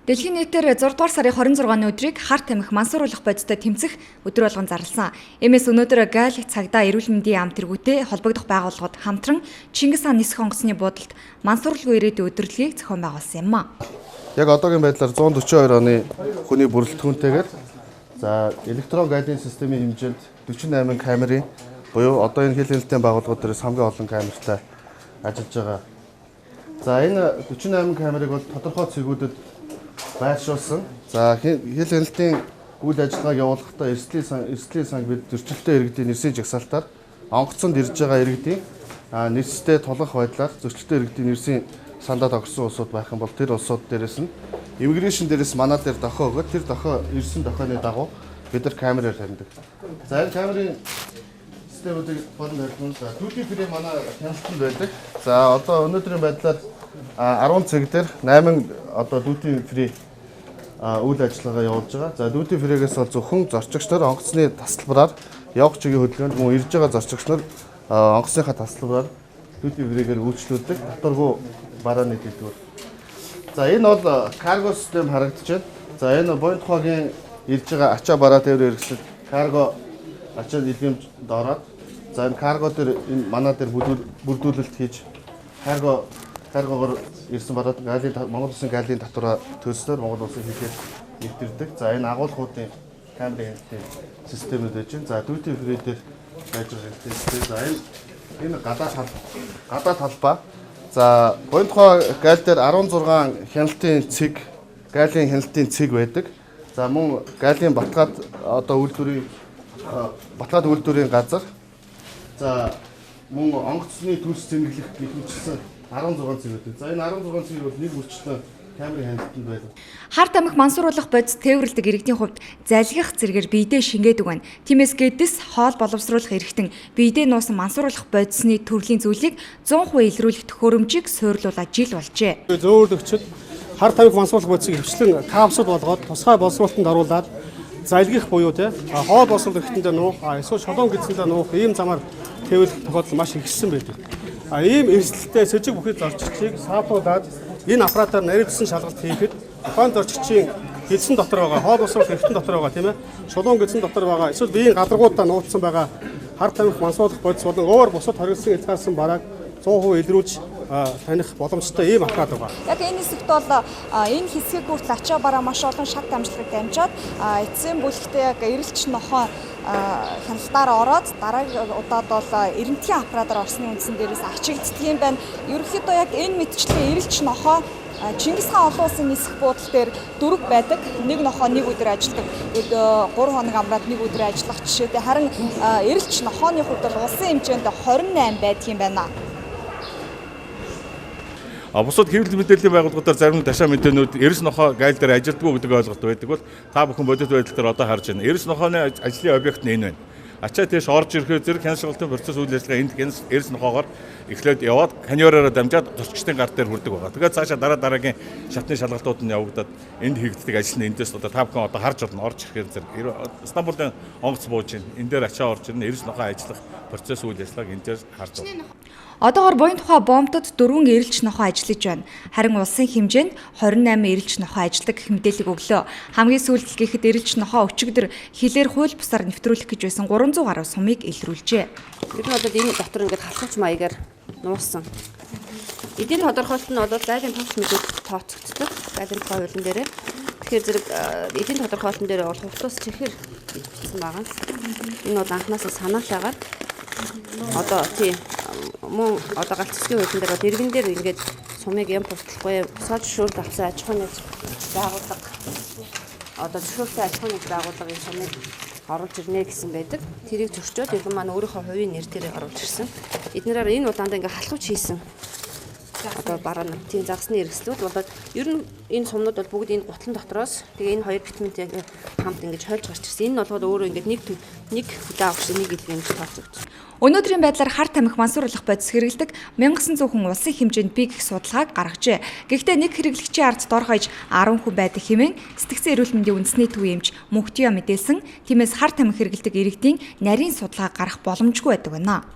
Дэлхийн нийтээр 6 дугаар сарын 26-ны өдрийг хар тамхи мансууруулах бодистой тэмцэх өдөр болгон зарласан. Иймээс өнөөдөр гайл цагдаа эрүүл мэндийн яам тэргүүтэй холбогдох байгууллагууд хамтран Чингис хаан нисэх онгоцны буудалд мансуурлгүй ирээдүйн өдөрлөгийг зохион байгуулсан юм а. Яг одоогийн байдлаар 142 оны хүний бүрэлдэхүүнтэйгээр за электрон гайлын системийн хэмжээнд 48 камерын буюу одоо энэ хил хяналтын байгууллагууд дээрээс хамгийн олон камертай ажиллаж байгаа. За энэ 48 камерыг бол тодорхой цэгүүдэд байршуулсан. За хил хяналтын үйл ажиллагааг явуулахдаа эрсдлийн санг бид зөрчилтэй иргэдийн нэрсийн жагсаалтаар онгоцонд ирж байгаа иргэдийн нэрстэй тулгах байдлаар зөрчилтэй иргэдийн нэрсийн сандаа тохирсон улсууд байх юм бол тэр улсууд дээрээс нь иммигрейшн дээрээс манай дээр дохио өгөөд тэр дохио ирсэн дохионы дагуу бид нар камераар тавьдаг. За энэ камерын системүүдийг болон тавьдаг. За duty free манай хяналтанд байдаг. За одоо өнөөдрийн байдлаар 10 цаг дээр 8 одоо duty free үйл ажиллагаа явуулж байгаа. За duty free-гээс бол зөвхөн зорчигч нар онгоцны тасалбараар явах чигийн хөдөлгөөнд мөн ирж байгаа зорчигч нар онгоцныхаа тасалбараар duty free-гээр үйлчлүүлдэг. Татваргүй барааны дэлгүүр. За энэ бол карго систем харагдаж байна. За энэ буян тухайгийн ирж байгаа ачаа бараа тээврийн хэрэгсэл карго ачаа илгээмжинд ороод за энэ карго дээр энэ манай дээр бүрдүүлэлт хийж каргогоор ирсэн бараад галийн Монгол улсын галийн татвараа төлснөөр Монгол улсын хэлээр нэвтэрдэг. За энэ агуулгуудын камерын хяналтын системүүд байж байна. За duty free дээр байж байгаа хяналтын систем. За энэ гадаа талбай. За буян тухай гайл дээр 16 хяналтын цэг, гайлын хяналтын цэг байдаг. За мөн гайлын баталгаад одоо үйлдвэрийн баталгаад үйлдвэрийн газар. За мөн онгоцны төлс цэнэглэх гэх мэтчилсэн 16 цэг байдаг. За энэ 16 цэг бол нэг бүрчлэн камерын хяналтанд байдаг. Хар тамхи мансууруулах бодис тээвэрлэдэг иргэдийн хувьд залгих зэргээр биедээ шингээдэг байна. Тиймээс гэдэс хоол боловсруулах эрхтэн биедээ нуусан мансууруулах бодисны төрлийн зүйлийг 100% илрүүлэх төхөөрөмжийг суйрлуулаад жил болжээ. Зөөвөрлөгчид хар тамхи мансууруулах бодисыг хвчлэн капсул болгоод тусгай боловсруулалтанд оруулаад залгих буюу те хоол боловсруулах эрхтэндээ нуух, эсвэл шолоон гэдсэндээ нуух ийм замаар тээвэрлэх тохиолдол маш ихсэн байдаг. Ийм эрсдэлтэй сэжиг бүхий зорчигчийг саатуулаад энэ аппаратаар наривчсан шалгалт хийхэд тухайн зорчигчийн хэлсэн дотор байгаа, хоол боловсруулах эрхтэн дотор байгаа, тийм шулуун гэдсэн дотор байгаа, эсвэл биеийн гадаргуудаа нууцсан байгаа хар тамхи мансууруулах бодис болон өөр бусад хоригдсан хязгаарсан барааг 100% илрүүлж таних боломжтой ийм аппарат байгаа. Яг энэ хэсэгт бол энэ хэсгийг хүртэл ачаа бараа маш олон шат дамжлагыг дамжаад эцсийн бүлэгтээ яг эрэлч нохоо хяналтаар ороод дараагийн удаад бол эрэмтгийн аппаратаар орсны үндсэн дээрээс ачигддаг юм байна. Ерөнхийдөө яг энэ мэтчлэн эрэлч нохоо Чингис хаан олон улсын нисэх буудал дээр 4 байдаг. Нэг нохоо нэг өдөр ажилладаг. 3 хоног амраад нэг өдөр ажиллах жишээтэй. Харин эрэлч нохооны хувьд бол улсын хэмжээнд 28 байдаг юм байна. А бусад хэвлэл мэдээллийн байгууллагуудаар зарим ташаа мэдээнүүд эрс нохоо гайл дээр ажилдгүй гэдэг ойлголт байдаг бол та бүхэн бодит байдал дээр одоо харж байна. Эрс нохооны ажлын объект нь энэ байна. Ачаа тийш орж ирэхээр зэрэг хяналт шалгалтын процесс үйл ажиллагаа энд эрс нохоогоор эхлээд яваад каньороор дамжаад зорчигчдын гар дээр хүрдэг байгаа. Тэгээд цаашаа дараа дараагийн шатны шалгалтууд нь явагдаад энд хийгддэг ажил нь эндээс одоо та бүхэн одоо харж болно. Орж ирэхээр зэрэг Стамбулын онгоц бууж байна. Энэ дээр ачаа орж ирнэ. Эрс нохоо ажиллах процесс үйл ажиллагааг энэ дээр харж байна. Одоогор буян тухай бомбтод 4 эрэлч нохоо ажиллаж байна. Харин улсын хэмжээнд 28 эрэлч нохоо ажилладаг гэх мэдээллийг өглөө. Хамгийн сүүлд гэхэд эрэлч нохоо өчигдөр хилээр хууль бусаар нэвтрүүлэх гэж байсан 300 гаруй сумыг илрүүлжээ. Тэр нь бол энэ дотор ингээд халахч маягаар нуусан. Эдийн тодорхойлолт нь бол гайлын товч мэдүүлэлт тооцогддог. Гайлын тухай хуулийн дээрээ. Тэгэхээр зэрэг эдийн тодорхойлолтон дээр бол хувцас чихэр гэж бичсэн байгаа. Энэ бол анханасаа санаалаагаар одоо тийм мөн одоо галт зэсгийн хуулийн дээр бол иргэн дээр ингээд сумыг юм пустлахгүй бусаад зөвшөөрөл авсан аж ахуйн нэгж байгууллага одоо зөвшөөрөлтэй аж ахуйн нэгж байгууллагын сумыг оруулж ирнэ гэсэн байдаг. Тэрийг зөрчөөд иргэн маань өөрийнхөө хувийн нэр дээрээ оруулж ирсэн. Эднэрээр энэ удаанд ингээд халахвч хийсэн. Одоо бараа нь тийм загасны эргэслүүд болоод ер нь энэ сумнууд бол бүгд энэ гутлан дотроос тэгээ энэ хоёр битмэнтэй хамт ингэж хольж гарч ирсэн. Энэ нь болохоор өөрөө ингээд нэг хүлээ авах шиг нэг илгээмж тооцогдсон. Өнөөдрийн байдлаар хар тамхи мансууруулах бодис хэрэглэдэг 1900 хүн улсын хэмжээнд бие гэх судалгааг гаргажээ. Гэхдээ нэг хэрэглэгчийн ард дор хаяж 10 хүн байдаг хэмээн сэтгцэн эрүүл мэндийн үндэсний төвийн эмч Мөнхтөё мэдээлсэн. Тиймээс хар тамхи хэрэглэдэг иргэдийн нарийн судалгаа гарах боломжгүй байдаг байна.